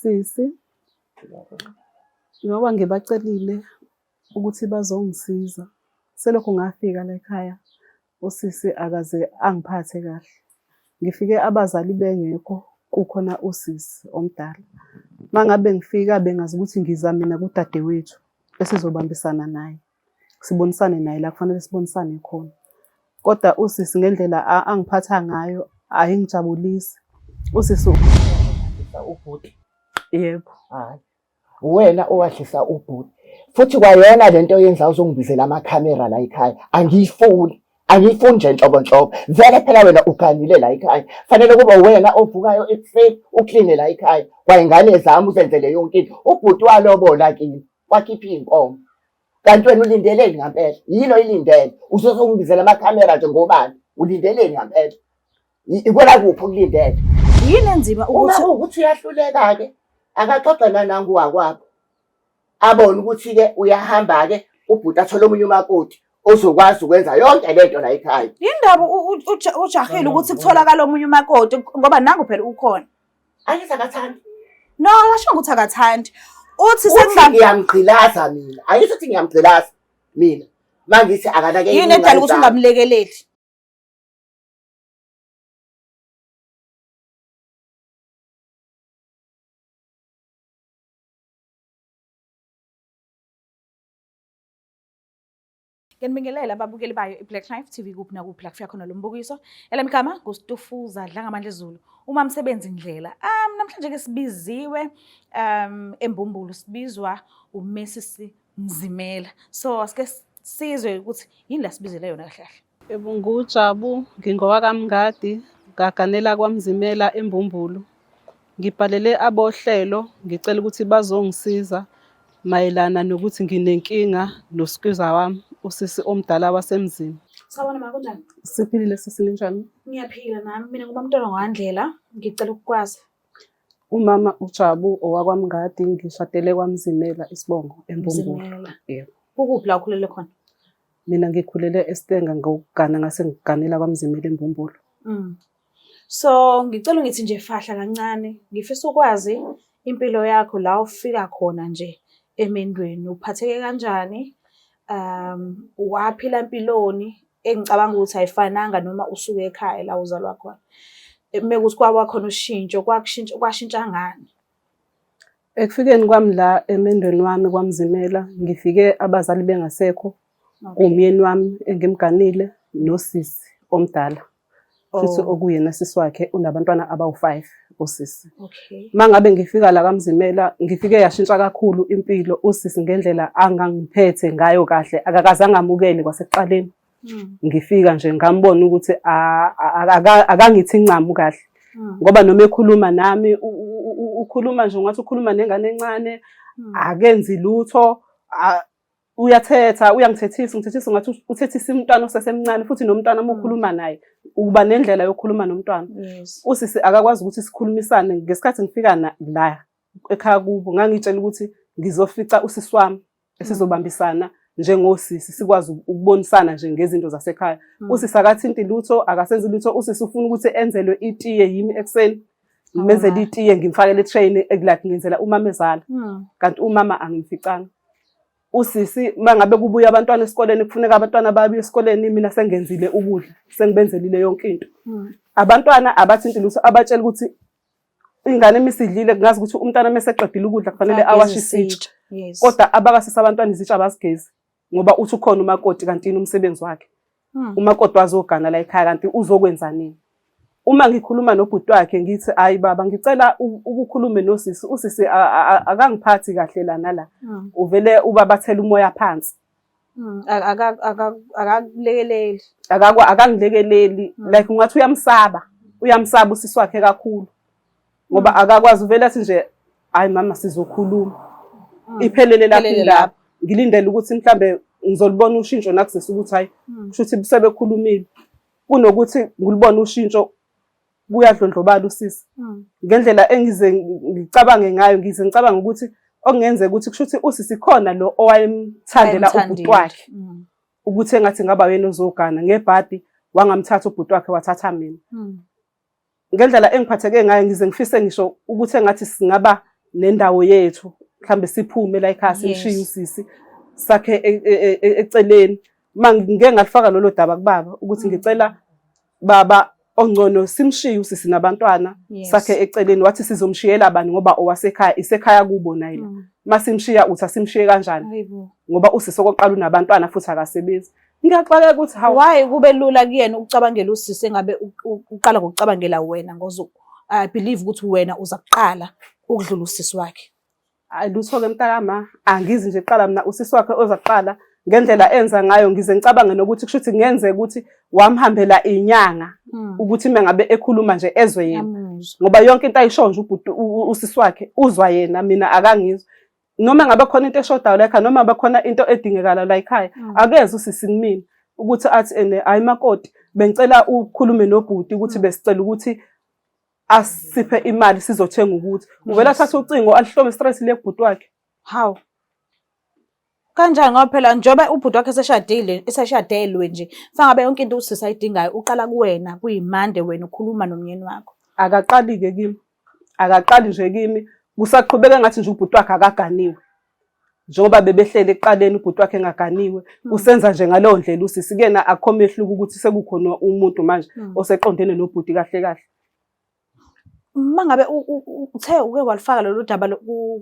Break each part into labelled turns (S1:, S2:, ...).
S1: nosisi ngoba ngibacelile ukuthi bazongisiza. Selokhu ngafika la ekhaya usisi akaze angiphathe kahle. Ngifike abazali bengekho kukhona usisi omdala. Uma ngabe ngifika bengazi ukuthi ngiza mina kudadewethu esizobambisana naye. Sibonisane naye la kufanele sibonisane khona. Kodwa usisi ngendlela angiphatha ngayo ayingijabulisi. Usisi
S2: ubhuti.
S1: Yebo.
S2: Hayi. Uwena owadlisa ubhuti. Futhi kwayona lento oyenza uzongibizela amakhamera la ekhaya. Angiyifuni. Angiyifuni nje nhlobo nhlobo. Vele phela wena uganile la ekhaya. Fanele kube uwena ovukayo ekuseni ukline la ekhaya. Kwayingane zami uzenzele yonke into. Ubhuti walobola kimi. Wakhipha iy'nkomo. Kanti wena ulindeleni ngampela? Yini oyilindele? Usuzongibizela amakhamera nje ngobani? Ulindeleni ngampela? Ikwela kuphi ukulindele?
S3: Yini enzima
S2: Uma
S3: ukuthi
S2: kuwukuthi uyahluleka-ke, akaxoxe nanangu wakwabo. Abone ukuthi-ke uyahamba-ke ubhuti athole omunye umakoti ozokwazi ukwenza yonke le nto la ekhaya.
S3: Yindaba ujahile ukuthi kutholakala omunye umakoti ngoba nangu phela ukhona.
S2: Angithi akathandi.
S3: No, akasho ukuthi akathandi. Uthi
S2: Uthi
S3: senginga
S2: ngiyamgqilaza mina. Angisho ukuthi ngiyamgqilaza mina. Mangithi akanakekeli
S3: yini edala ukuthi
S2: iy'ngane zami.
S3: ungamlekeleli? Ngiyanibingelela ababukeli bayo iBlack Life TV kuphi nakuphi la kufika khona lo mbukiso. Elami igama nguStufuza Dlangamandla Zulu. Uma msebenzi ndlela. Namhlanje ke sibiziwe eMbumbulu sibizwa uMrs Mzimela. So asike sizwe ukuthi yini la sibizele yona kahle kahle.
S1: Yebo, nguJabu, ngingowakamngadi, ngaganela kwaMzimela eMbumbulu. Ngibhalele abohlelo ngicela ukuthi bazongisiza mayelana nokuthi nginenkinga noskwiza wami, usisi omdala wasemzini.
S3: Sawubona ma, kunjani?
S1: Siphilile sisi, ninjani?
S3: Ngiyaphila nami. Mina ngubamntwana ngwandlela, ngicela ukukwazi.
S1: Umama uJabu owakwamngadi, ngishadele kwaMzimela isibongo eMbumbulu.
S3: Mzimela.
S1: Yebo.
S3: Kukuphi la ukhulele khona?
S1: Mina ngikhulele eStenga ngokugana ngase ngiganela kwaMzimela eMbumbulu.
S3: So ngicela ungithi nje fahla kancane, ngifisa ukwazi impilo yakho la ufika khona nje emendweni, uphatheke kanjani? Waphila mpiloni engicabanga ukuthi ayifananga noma usuke ekhaya la uzalwa khona. Mekuthi kwaba khona ushintsho, kwakushintsha kwashintsha ngani?
S1: Ekufikeni kwami la emendweni wami kwaMzimela, ngifike abazali bengasekho, umyeni wami engimganile nosisi omdala. Futhi okuyena sisi wakhe unabantwana abawu-5 usisi. Uma ngabe ngifika la kwaMzimela, ngifike yashintsha kakhulu impilo usisi ngendlela angangiphethe ngayo kahle, akakaze angamukele kwasekuqaleni. Ngifika nje ngambona ukuthi akangithi ncamu kahle. Ngoba noma ekhuluma nami ukhuluma nje ungathi ukhuluma nengane encane, akenzi lutho, uyathetha, uyangithethisa, ungithethisa ungathi uthethisa umntwana osesemncane, futhi nomntwana uma ukhuluma naye uba nendlela yokukhuluma nomntwana. Usisi akakwazi ukuthi sikhulumisane. Ngesikhathi ngifika la ekhaya kubo, ngangitshela ukuthi ngizofica usisi wami esizobambisana njengosisi, sikwazi ukubonisana nje ngezinto zasekhaya. Usisi akathinti lutho, akasenzi lutho. Usisi ufuna ukuthi enzelwe itiye yimi ekuseni, ngimenzele itiye, ngimfakele etreyini, like ngenzela umama ezala, kanti umama angimficanga. Usisi uma ngabe kubuya abantwana esikoleni, kufuneka abantwana babuye esikoleni, mina sengenzile ukudla, sengibenzelile yonke into. Abantwana abathinti lutho, abatshela ukuthi ingane emisidlile, kungazi ukuthi umntwana meseqedile ukudla kufanele
S3: Ageze
S1: awashe isitsha.
S3: isitsha.
S1: Kodwa abakasisa abantwana izitsha abazigezi, ngoba uthi ukhona umakoti kanti yini umsebenzi wakhe. Umakoti wazogana la ekhaya kanti uzokwenza nini? Uma ngikhuluma nobhuti wakhe ngithi hayi baba ngicela ukukhulume nosisi, usisi akangiphathi kahle la nala. Uvele ubabathela umoya phansi.
S3: Akakulekeleli.
S1: Akangilekeleli. Like ungathi uyamsaba. Uyamsaba usisi wakhe kakhulu. Ngoba akakwazi uvele athi nje hayi mama sizokhuluma. Iphelele lapho
S3: Iphelele
S1: indaba.
S3: lapho.
S1: Ngilindele ukuthi mhlambe ngizolibona ushintsho nakusisi ukuthi hayi kusho ukuthi sebekhulumile. Kunokuthi ngilibone ushintsho kuyadlondlobala usisi. Ngendlela engize ngicabange ngayo, ngize ngicabange ukuthi okungenzeka ukuthi kusho ukuthi usisi khona lo owayemthandela ubhuti
S3: Wayemthandile.
S1: wakhe. Ukuthi engathi ngaba yena ozogana ngebhadi wangamthatha ubhuti wakhe wathatha mina. Ngendlela engiphatheke ngayo ngize ngifise ngisho ukuthi engathi singaba nendawo yethu, mhlambe siphume la ekhaya simshiye usisi sakhe eceleni. Uma ngike ngalifaka lolo daba kubaba ukuthi ngicela baba ongcono simshiye usisi nabantwana sakhe eceleni, wathi sizomshiyela bani ngoba owasekhaya isekhaya kubo naye la. Masimshiya uthi asimshiye kanjani ngoba usisi okokuqala unabantwana futhi akasebenzi. Ngiyaxakeka ukuthi
S3: hawu, why kube lula kuyena ukucabangela usisi engabe uqala ngokucabangela wena, ngoba I believe ukuthi wena uza kuqala ukudlula usisi wakhe.
S1: Hayi lutho-ke mntakama, angizi nje kuqala mina usisi wakhe oza kuqala ngendlela enza ngayo, ngize ngicabange nokuthi kusho ukuthi kungenzeka ukuthi wamhambela inyanga ukuthi uma ngabe ekhuluma nje ezwe yena, ngoba yonke into ayisho nje ubhuti usisi wakhe uzwa yena, mina akangizwa. Noma ngabe khona into eshodayo la ekhaya, noma ngabe khona into edingekala la ekhaya, akeze usisi kumina ukuthi athi ene hayi makoti bengicela ukhulume nobhuti ukuthi besicela ukuthi asiphe imali sizothenga ukuthi. Uvela athathe ucingo alihlome straight le kubhuti wakhe.
S3: Hawu. Kanjani ngoba phela njengoba ubhuti wakhe eseshadile, eseshadelwe nje, fangabe yonke into usisi ayidingayo uqala kuwena, kuyimande wena ukhuluma nomyeni wakho.
S1: Akaqali-ke kimi. Akaqali nje kimi. Kusaqhubeka engathi nje ubhuti wakhe akaganiwe. Njengoba bebehlele ekuqaleni ubhuti wakhe engaganiwe, usenza nje ngaleyo ndlela usisi. Kuyena akukho mehluko ukuthi sekukhona umuntu manje oseqondene nobhuti kahle kahle.
S3: Uma ngabe uthe uke walufaka lolu daba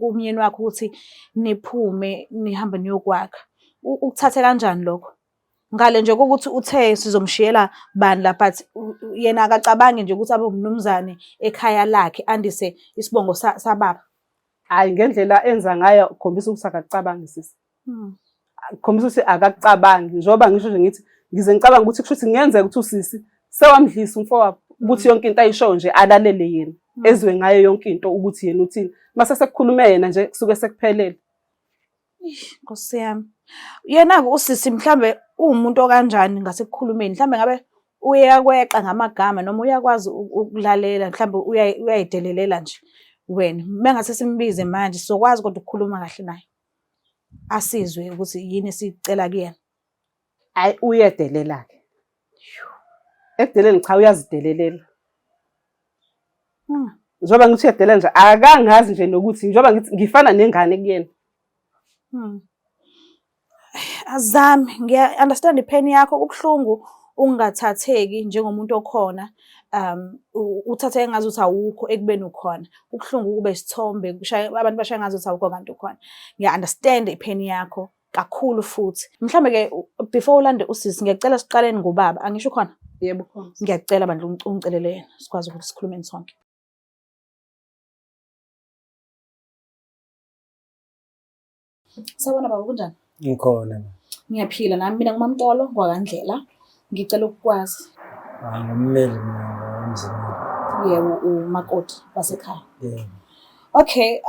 S3: kumyeni wakho ukuthi niphume nihambe niyokwakha, ukuthathe kanjani lokho? Ngale nje kokuthi uthe sizomshiyela bani la, but yena akacabangi nje ukuthi abe umnumzane ekhaya lakhe, andise isibongo sababa.
S1: Hhayi ngendlela enza ngayo kukhombisa ukuthi akakucabangi sisi. Kukhombisa ukuthi akakucabangi, njengoba ngisho nje ngithi ngize ngicabanga ukuthi kusho ukuthi kungenzeka ukuthi usisi sewamdlisa umfowabo ukuthi yonke into ayishoyo nje alalele yena, ezwe ngayo yonke into ukuthi yena uthini. Mase sekukhulume yena nje kusuke sekuphelele.
S3: Nkosi yami. Yena-ke usisi mhlambe uwumuntu okanjani ngasekukhulumeni? Mhlambe ngabe uyakweqa ngamagama noma uyakwazi ukulalela, mhlambe uyayidelelela nje wena. Mengase simbize manje sizokwazi kodwa ukukhuluma kahle naye, asizwe ukuthi yini esicela kuyena.
S1: Hhayi uyedelela-ke. Ekudeleni cha uyazidelelela. Njengoba ngithi uyadelela nje akangazi nje nokuthi njengoba ngithi ngifana nengane kuyena.
S3: Azame, ngiya-understand i-pain yakho, kubuhlungu ukungathatheki njengomuntu okhona, uthatheke ngazuthi awukho ekubeni ukhona. Kubuhlungu ukube isithombe, abantu bashaye ngazuthi awukho kanti ukhona. Ngiya-understand i-pain yakho kakhulu futhi. Mhlambe-ke before ulande usisi, ngiyacela siqaleni ngobaba, angisho ukhona?
S1: Yebo khona.
S3: Ngiyacela bandla ungicelele yena, sikwazi ukuthi sikhulumeni sonke. Sawubona baba, kunjani?
S4: Ngikhona.
S3: Ngiyaphila nami, mina nguMaMtolo ngwakaNdlela. Ngicela ukukwazi.
S4: Ah, ngummeli mina ngoMzimela.
S3: Yebo, umakoti wasekhaya.
S4: Yebo.
S3: Okay,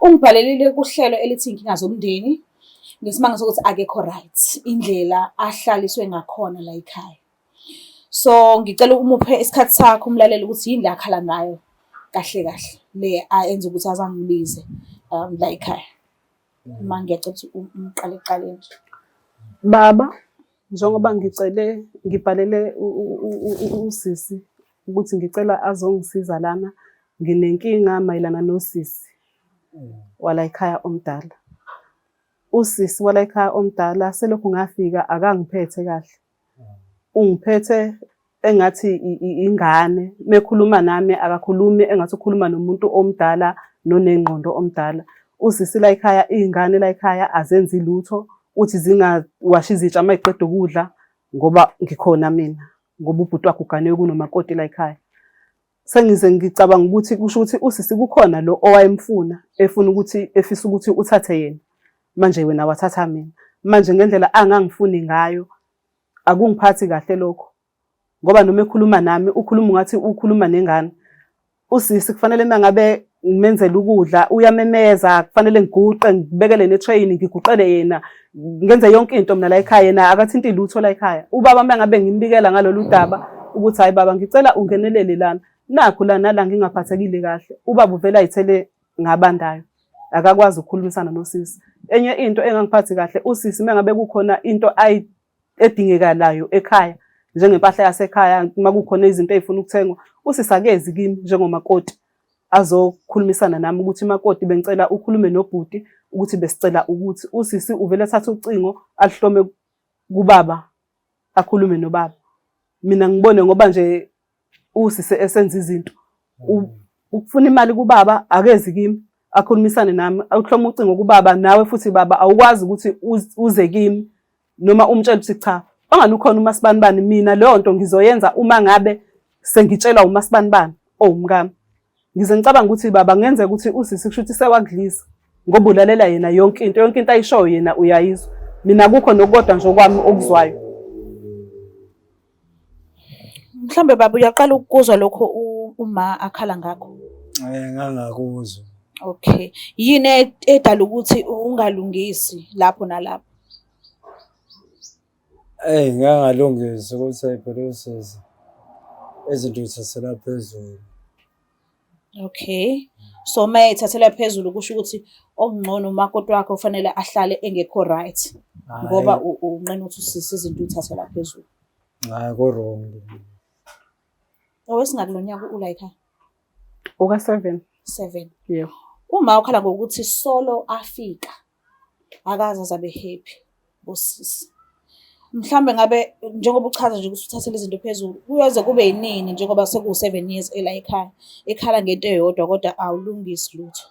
S3: ungibhalelile kuhlelo elithi inkinga zomndeni ngesimanga sokuthi akekho right indlela ahlaliswe ngakhona la ekhaya. So ngicela umuphe isikhathi sakho umlaleli ukuthi yini la akhala ngayo kahle kahle le ayenza ukuthi azangibize la ekhaya. Uma ngiyacela ukuthi umqale ekuqaleni nje.
S1: Baba, njengoba ngicele ngibhalele usisi ukuthi ngicela azongisiza lana, nginenkinga mayelana nosisi wala ekhaya omdala. Usisi wala ekhaya omdala selokhu ngafika akangiphethe kahle. Ungiphethe engathi ingane, mekhuluma nami akakhulumi engathi ukhuluma nomuntu omdala nonengqondo omdala. Usisi la ekhaya, iy'ngane la ekhaya azenzi lutho, uthi zingawashi izitsha uma ziqeda ukudla ngoba ngikhona mina, ngoba ubhuti wakhe uganiwe kunomakoti la ekhaya. Sengize ngicabanga ukuthi kusho ukuthi usisi kukhona lo owayemfuna, efuna ukuthi, efisa ukuthi uthathe yena, manje wena wathatha mina. Manje ngendlela angangifuni ngayo akungiphathi kahle lokho, ngoba noma ekhuluma nami ukhuluma ungathi ukhuluma nengane. Usisi kufanele uma ngabe ngimenzela ukudla uyamemeza, kufanele ngiguqe ngibekele netreyini ngiguqele yena, ngenze yonke into mina la ekhaya, yena akathinti lutho la ekhaya. Ubaba uma ngabe ngimbikela ngalolu daba ukuthi hhayi baba ngicela ungenelele lana, nakhu la nala ngingaphathekile kahle, ubaba uvele ayithele ngabandayo, akakwazi ukukhulumisana nosisi. Enye into engangiphathi kahle, usisi uma ngabe kukhona into edingekalayo ekhaya njengempahla yasekhaya, uma kukhona izinto ey'funa ukuthengwa, usisi akezi kimi njengomakoti. azokhulumisana nami ukuthi makoti bengicela ukhulume nobhuti ukuthi besicela ukuthi usisi uvele athathe ucingo aluhlome kubaba akhulume nobaba. Mina ngibone ngoba nje usisi esenza izinto ukufuna imali kubaba akezi kimi akhulumisane nami awuhloma ucingo kubaba nawe futhi baba awukwazi ukuthi uze kimi noma umtshele ukuthi cha ongani ukhona uMasibanibani mina leyo nto ngizoyenza uma ngabe sengitshelwa uMasibanibani owumkami ngize ngicabanga ukuthi baba kungenzeka ukuthi usisi kusho ukuthi sewakudlisa ngoba ulalela yena yonke into yonke into ayishoyo yena uyayizwa mina kukho nokukodwa nje okwami okuzwayo.
S3: Mhlawumbe baba uyaqala ukuzwa lokho uma akhala ngakho.
S4: Eh ngangakuzwa.
S3: Okay. Yini edala ukuthi ungalungisi lapho nalapho?
S4: Eyi ngangalungisi ukuthi phela usisi izinto uyithathela phezulu.
S3: Okay. So uma ethathela phezulu kusho ukuthi okungcono umakoti wakho kufanele ahlale engekho right ngoba unqena ukuthi usisi izinto uyithathela phezulu.
S4: Hayi ku-wrong.
S3: Owesingaki lo nyaka ula ekhaya?
S1: Oka-7.
S3: 7.
S1: Yebo.
S3: Uma ukhala ngokuthi solo afika akaze aze abe happy usisi. Mhlawumbe ngabe njengoba uchaza nje ukuthi uthathele izinto phezulu, kuyoze kube yinini njengoba sekuwu-7 years ela ekhaya, ekhala ngento eyodwa kodwa awulungisi lutho.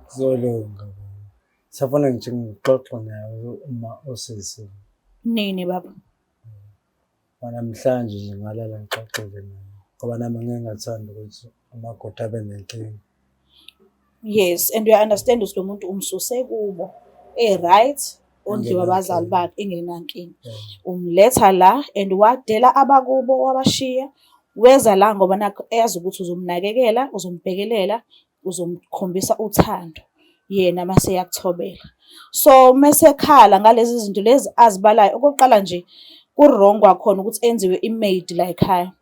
S4: Kuzolunga. Safuna nje ngixoxe naye uma usisi.
S3: Nini baba?
S4: Namhlanje nje ngalala ngixoxile naye ngoba nami ngeke ngathanda ukuthi umakoti abe nenkinga.
S3: Yes, and uya understand ukuthi lo muntu umsuse kubo e-right, ondliwa abazali bakhe engenankinga. Umletha la and wadela abakubo wabashiya, weza la ngoba nakhu eyazi ukuthi uzomnakekela, uzombhekelela, uzomkhombisa uthando yena mase eyakuthobela. So mesekhala ngalezi zinto lezi azibalayo, okokuqala nje ku-wrong kwakhona ukuthi enziwe i-maid la ekhaya.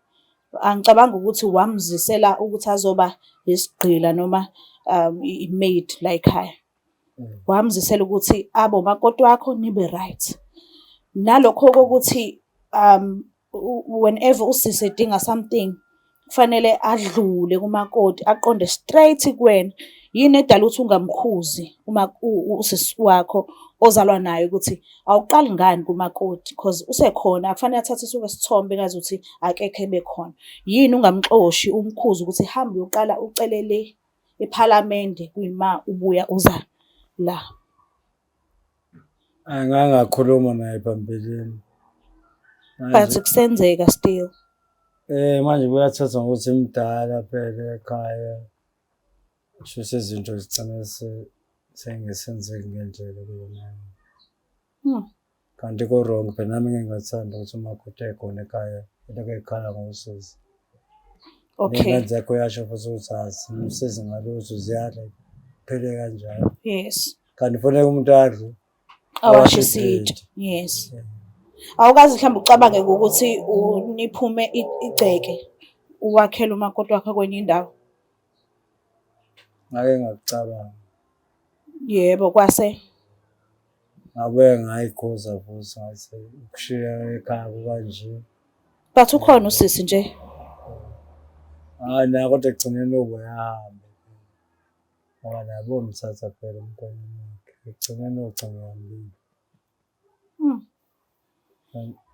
S3: Angicabangi ukuthi wamzisela ukuthi azoba isigqila noma i-maid la ekhaya. Wamzisela ukuthi abe umakoti wakho nibe right. Nalokho kokuthi whenever usisi edinga something kufanele adlule kumakoti aqonde straight kuwena. Yini edala ukuthi ungamkhuzi uma usisi wakho ozalwa naye ukuthi awuqali ngani kumakoti cause usekhona akufanele athathe isuke isithombe engazuthi akekho ebekhona. Yini ungamxoshi umkhuze ukuthi hamba uyoqala ucele le ephalamende kuyima ubuya uza la.
S4: Angangakhuluma naye phambilini.
S3: But kusenzeka still.
S4: Eh manje kuyathatha ngokuthi mdala phela ekhaya. Shuthi izinto zigcina sengesenzeki ngendlela kuyona. Kanti ku-wrong phela nami ngingathanda ukuthi umakoti ekhona ekhaya elokhu ekhala ngosizi.
S3: Okay.
S4: Ney'ngane zakhe uyasho futhi ukuthi azimsizi ngalutho ziyadla kuphele kanjalo.
S3: Yes.
S4: Kanti kufuneka umuntu adle.
S3: Awashe isitsha. Yes. Awukaze mhlawumbe ucabange ngokuthi niphume igceke uwakhele umakoti wakho kwenye indawo.
S4: Ngake ngakucabanga.
S3: Yebo, kwase
S4: Ngabuye ngayikhuza futhi ngathi ukushiya ekhaya kukanje.
S3: But ukhona usisi nje.
S4: Hayi naye kodwa ekugcineni ubuye ahambe. Ngoba naye bomthatha phela umntwana wakhe. Ekugcineni ugcina ehambile.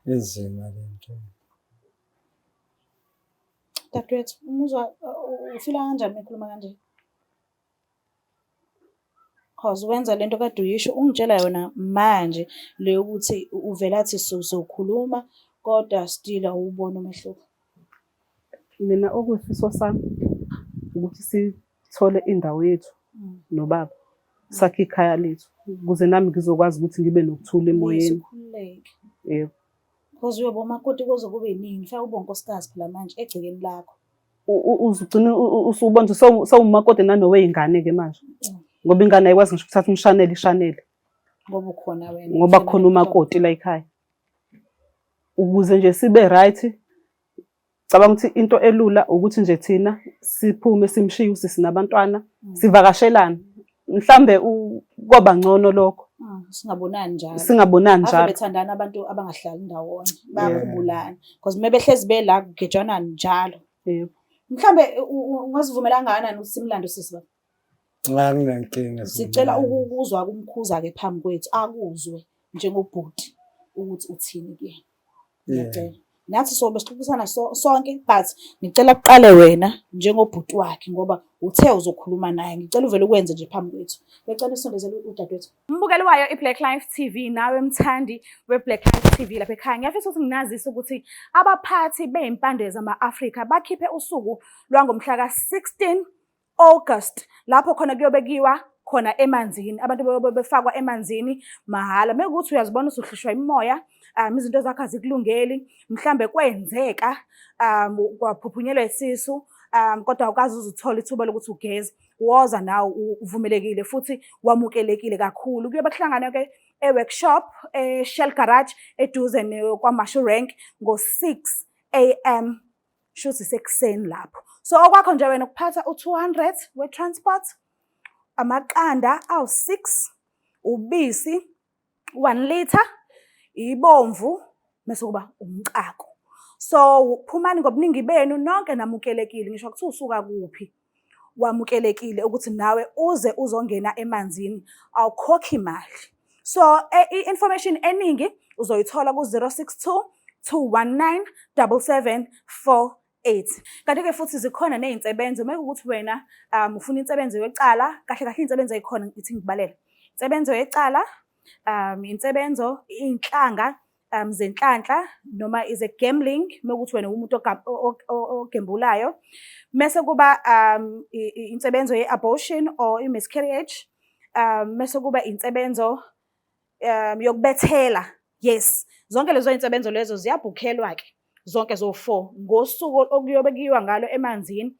S4: Inzima le nto.
S3: Dadewethu, umuzwa ufila kanjani uma ekhuluma kanje? Cause wenza lento kade uyisho ungitshela yona manje le yokuthi uvele athi sizokhuluma kodwa still awuwuboni umehluko.
S1: Mina okuyifiso sami ukuthi sithole indawo yethu nobaba sakhe ikhaya lethu ukuze nami ngizokwazi ukuthi ngibe nokuthula emoyeni.
S3: Ukhululeke.
S1: Yebo.
S3: Cause uyoba umakoti kuze kube yinini, fake ube unkosikazi phela manje egcekeni lakho.
S1: Uzugcina usubona ukuthi sewumakoti nanoweyingane-ke manje. Ngoba ingane ayikwazi ngisho ukuthatha umshanelo ishanele.
S3: Ngoba ukhona wena.
S1: Ngoba kukhona umakoti la ekhaya. Ukuze nje sibe right, cabanga ukuthi into elula ukuthi nje thina siphume simshiye usisi nabantwana, sivakashelane. Mhlambe koba ngcono lokho.
S3: Singabonani njalo.
S1: Singabonani
S3: Ave
S1: njalo.
S3: bethandana abantu abangahlali ndawonye, bayakhumbulana. Because uma behlezi bela kugejana njalo.
S1: Yebo.
S3: Mhlambe ungazivumela kangakanani ukuthi simlande usisi baba?
S4: Anginankinga.
S3: Sicela ukuzwa kumkhuza-ke phambi kwethu, akuzwe njengobhuti ukuthi uthini kuyena. Ngiyacela. Nathi sobe sixoxisana sonke but ngicela kuqale wena njengobhuti wakhe ngoba uthe uzokhuluma naye. Ngicela uvele ukwenze nje phambi kwethu. Ngiyacela usondezele udadewethu. Mbukeli wayo iBlack Life TV nawe mthandi weBlack Life TV lapha ekhaya. Ngiyafisa ukuthi nginazise ukuthi abaphathi bezimpande zama-Afrika bakhiphe usuku lwangomhla ka-16 August lapho khona kuyobe kuyiwa khona emanzini, abantu bayobe befakwa emanzini mahhala. Mekuwukuthi uyazibona usuhlushwa imimoya, izinto zakho azikulungeli, mhlambe kwenzeka kwaphuphunyelwa isisu, kodwa awukaze uze uthole ithuba lokuthi ugeze, woza nawe uvumelekile futhi wamukelekile kakhulu. Kuyobe kuhlanganwe-ke e-workshop e-Shell Garage eduze kwaMashu Rank ngo-6 am. Shuthi sekuseni lapho. So okwakho nje wena ukuphatha u-200 we-transport, amaqanda awu-6, ubisi 1 litre, ibomvu mese kuba umcako. So phumani ngobuningi benu nonke namukelekile, ngisho kuthiwa usuka kuphi wamukelekile ukuthi nawe uze uzongena emanzini, awukhokhi imali. So i-information eningi uzoyithola ku-062 219 7748. Kanti-ke futhi zikhona ney'nsebenzo, uma kuwukuthi wena ufuna insebenzo yecala, kahle kahle iy'nsebenzo ey'khona ngithi ngibalele. Insebenzo yecala, insebenzo, iy'nhlanga zenhlanhla noma is a gambling, uma kuwukuthi wena uwumuntu ogembulayo. Mese kuba insebenzo ye-abortion or i-miscarriage, mese kuba insebenzo yokubethela. Yes, zonke lezo iy'nsebenzo lezo ziyabhukhelwa-ke zonke zo-4 ngosuku okuyobe kuyiwa ngalo emanzini.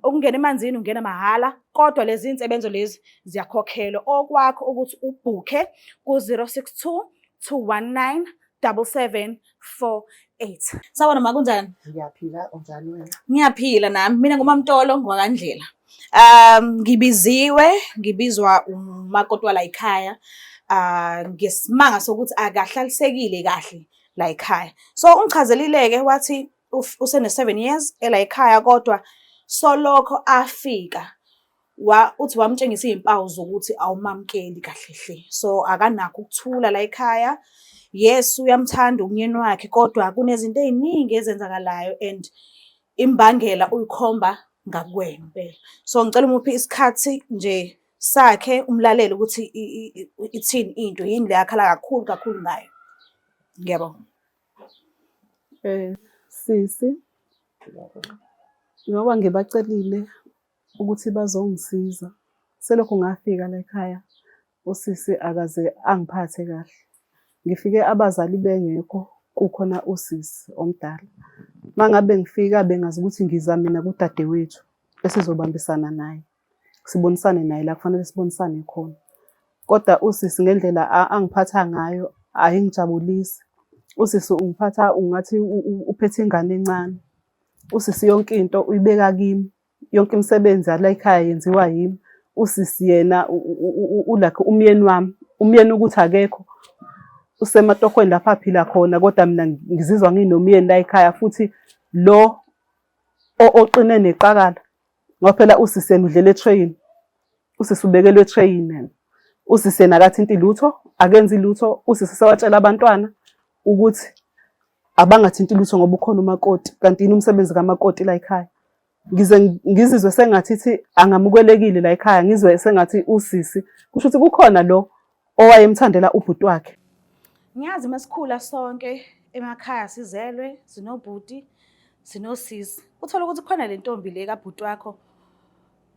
S3: Ukungena emanzini ungena mahhala, kodwa lezi iy'nsebenzo lezi ziyakhokhelwa. Okwakho ukuthi ubhukhe ku-062 219 7748. Sawubona ma, kunjani?
S2: Ngiyaphila, unjani wena?
S3: Ngiyaphila nami. Mina nguMaMtolo ngwakaNdlela. Ngibiziwe, ngibizwa umakoti wala ekhaya. Ngesimanga sokuthi akahlalisekile kahle la ekhaya. So ungichazelile-ke wathi usene 7 years ela ekhaya kodwa solokho afika wa uthi wamtshengisa iy'mpawu zokuthi awumamukeli kahle hle. So akanakho ukuthula la ekhaya. Yes, uyamthanda umyeni wakhe kodwa kunezinto ey'ningi ezenzakalayo and imbangela uyikhomba ngakuwena impela. So ngicela umuphe isikhathi nje sakhe umlalele ukuthi ithini into, yini le akhala kakhulu kakhulu ngayo. Ngiyabonga.
S1: Sisi, ngoba ngibacelile ukuthi bazongisiza, selokhu ngafika la ekhaya usisi akaze angiphathe kahle. Ngifike abazali bengekho, kukhona usisi omdala. Uma ngabe ngifika bengazi ukuthi ngiza mina kudadewethu esizobambisana naye, sibonisane naye la kufanele sibonisane khona. Kodwa usisi ngendlela angiphatha ngayo ayingijabulisi. Usisi ungiphatha ungathi uphethe ingane encane. Usisi yonke into uyibeka kimi, yonke imisebenzi yala ekhaya yenziwa yimi. Usisi yena u-like umyeni wami, umyeni ukuthi akekho usematohweni lapho aphila khona, kodwa mina ngizizwa nginomyeni la ekhaya futhi lo oqine neqakala. Ngoba phela usisi yena udlela ethreyini, usisi ubekelwe ethreyini yena. Usisi yena akathinti lutho, akenzi lutho, usisi sewatshela abantwana ukuthi abangathinti lutho ngoba ukhona umakoti, kanti yini umsebenzi kamakoti la ekhaya. Ngize ngizizwe sengathi thi angamukelekile la ekhaya, ngizwe sengathi usisi, kusho ukuthi kukhona lo owayemthandela ubhuti wakhe.
S3: Ngiyazi uma sikhula sonke emakhaya sizelwe, sinobhuti, sinosisi. Uthole ukuthi kukhona le ntombi le kabhuti wakho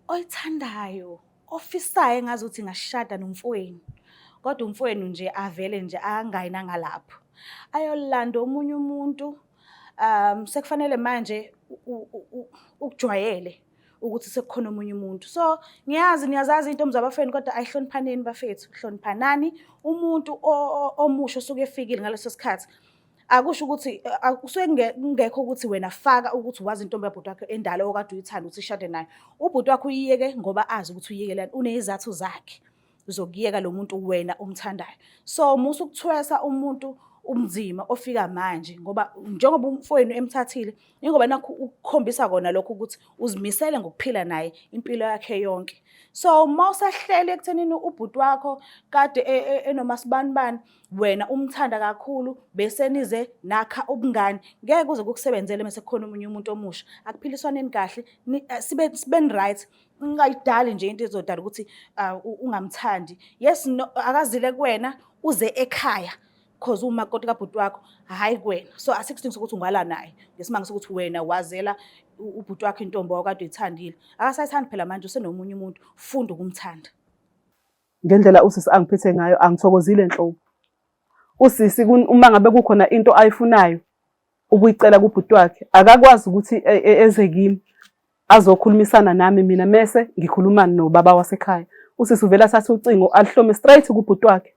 S3: oyithandayo, ofisayo engazuthi ingashada nomfowenu. Kodwa umfowenu nje avele nje angayi nangalapho. Ayolanda omunye umuntu, sekufanele manje ukujwayele ukuthi sekukhona omunye umuntu. So ngiyazi niyazazi iy'ntombi zabafeni kodwa ayihloniphaneni bafethu, hloniphanani. Umuntu omusha osuke efikile ngaleso sikhathi akusho ukuthi kusuke kungekho ukuthi wena faka ukuthi wazi intombi yabhuti wakho endala okade uyithanda ukuthi ishade nayo. Ubhuti wakho uyiyeke ngoba azi ukuthi uyiyekelani, uney'zathu zakhe. zokuyeka lo muntu wena omthandayo. So musa ukuthwesa umuntu umzima ofika manje ngoba njengoba umfowenu emthathile ingoba nakho ukukhombisa kona lokho ukuthi uzimisele ngokuphila naye impilo yakhe yonke. So uma usahleli ekuthenini ubhuti wakho kade e, e, enomasibanibani wena umthanda kakhulu bese nize nakha ubungani ngeke kuze kukusebenzele mase kukhona omunye umuntu omusha. Akuphiliswaneni kahle eh, sibe sibe right ungayidali nje into ezodala ukuthi uh, ungamthandi. Yes no, akazile kuwena uze ekhaya cause umakoti kabhuti wakho hhayi kuwena so asikho isidingo sokuthi ungala naye ngesimanga sokuthi wena wazela ubhuti wakho intombi wakade uyithandile akasayithandi phela manje usenomunye umuntu funda ukumthanda
S1: Ngendlela usisi angiphethe ngayo angithokozile nhlobo. Usisi uma ngabe kukhona into ayifunayo ukuyicela kubhuti wakhe akakwazi ukuthi e, e, eze kimi azokhulumisana nami mina mese ngikhuluma nobaba wasekhaya. Usisi uvela athathe ucingo aluhlome straight kubhuti wakhe.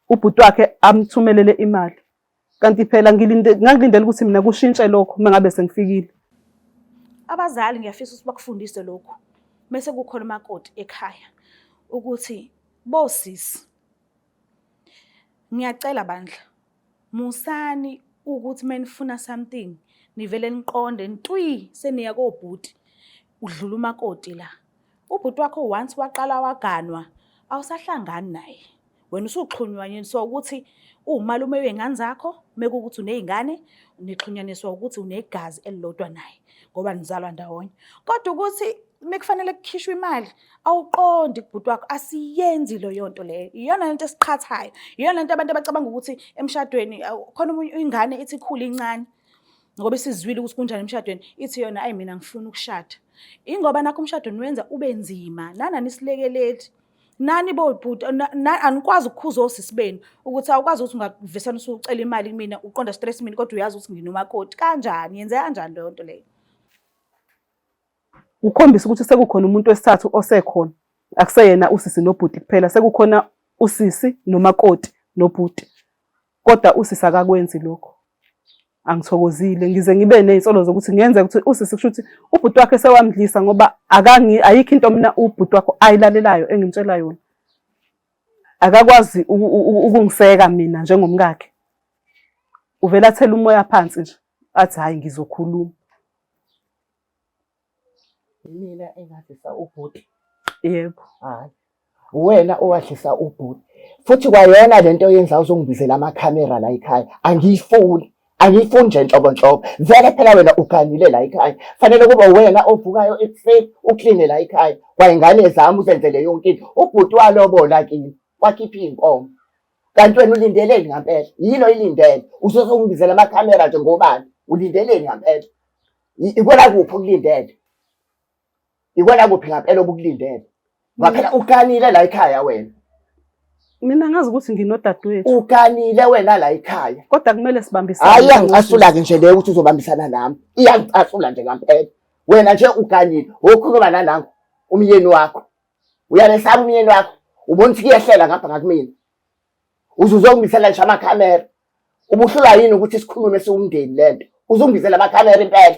S1: Ubhuti wakhe amthumelele imali. Kanti phela ngilinde ngangilindele ukuthi mina kushintshe lokho uma ngabe sengifikile.
S3: Abazali ngiyafisa ukuthi bakufundise lokhu mese kukhona umakoti ekhaya ukuthi bosisi ngiyacela bandla musani ukuthi menifuna something nivele niqonde ntwi seniya kobhuti udlula umakoti la ubhuti wakho once waqala waganwa awusahlangani naye wena usuxhunywaniswa ukuthi uwumalume wey'ngane zakho mekuwukuthi uney'ngane nixhunyaniswa ukuthi unegazi elilodwa naye ngoba nizalwa ndawonye kodwa ukuthi mekufanele kukhishwe imali awuqondi kubhuti wakho asiyenzi leyo nto leyo iyona lento esiqhathayo iyona lento abantu abacabanga ukuthi emshadweni khona omunye ingane ithi ikhule incane ngoba isizwile ukuthi kunjani emshadweni ithi yona ayi mina ngifuna ukushada ingoba nakho umshado niwenza ube nzima nana nisilekeleli nani bobhuti anikwazi ukukhuza osisi benu ukuthi awukwazi ukuthi ungavesana usucela imali kumina uqonda stress mina kodwa uyazi ukuthi nginomakoti kanjani yenze kanjani leyo nto leyo
S1: Kukhombisa ukuthi sekukhona umuntu wesithathu osekhona akuseyena usisi nobhuti kuphela sekukhona usisi nomakoti nobhuti kodwa usisi akakwenzi lokho angithokozile ngize ngibe nezinsolo zokuthi ngenzeka ukuthi usisi kusho ukuthi ubhuti wakhe sewamdlisa ngoba akangi ayikho into mina ubhuti wakho ayilalelayo engimtshela yona akakwazi ukungiseka mina njengomkakhe uvela athela umoya phansi nje athi hhayi ngizokhuluma
S2: Imina engadlisa ubhuti.
S1: Yebo.
S2: Hayi. Uwena owadlisa ubhuti. Futhi kwayona lento oyenza uzongibizela amakhamera la ekhaya. Angiyifuni. Angiyifuni nje nhlobo nhlobo. Vele phela wena uganile la ekhaya. Fanele kube uwena ovukayo ekuseni ukline la ekhaya. Kwayingane zami uzenzele yonke into. Ubhuti walobola kimi. Wakhipha iy'nkomo. Kanti wena ulindeleni ngampela? Yini oyilindele? Usuzongibizela amakhamera nje ngobani? Ulindeleni ngampela? Ikona kuphi ukulindele? Ikona kuphi ngampela obukulindele? Ngoba phela uganile la ekhaya wena.
S1: Mina ngazi ukuthi nginodadewethu.
S2: Uganile wena la ekhaya.
S1: Kodwa kumele sibambisane.
S2: Hayi iyangicasula-ke nje leyo ukuthi uzobambisana nami. Iyangicasula nje ngampela. Wena nje uganile, wokhuluma nanangu umyeni wakho. Uyalesaba umyeni wakho. Ubona ukuthi kuyehlela ngapha ngakumina. Uze uzongibisela nje amakhamera. Ubuhlulwa yini ukuthi sikhulume siwumndeni lento? Uzongibizela amakhamera impela.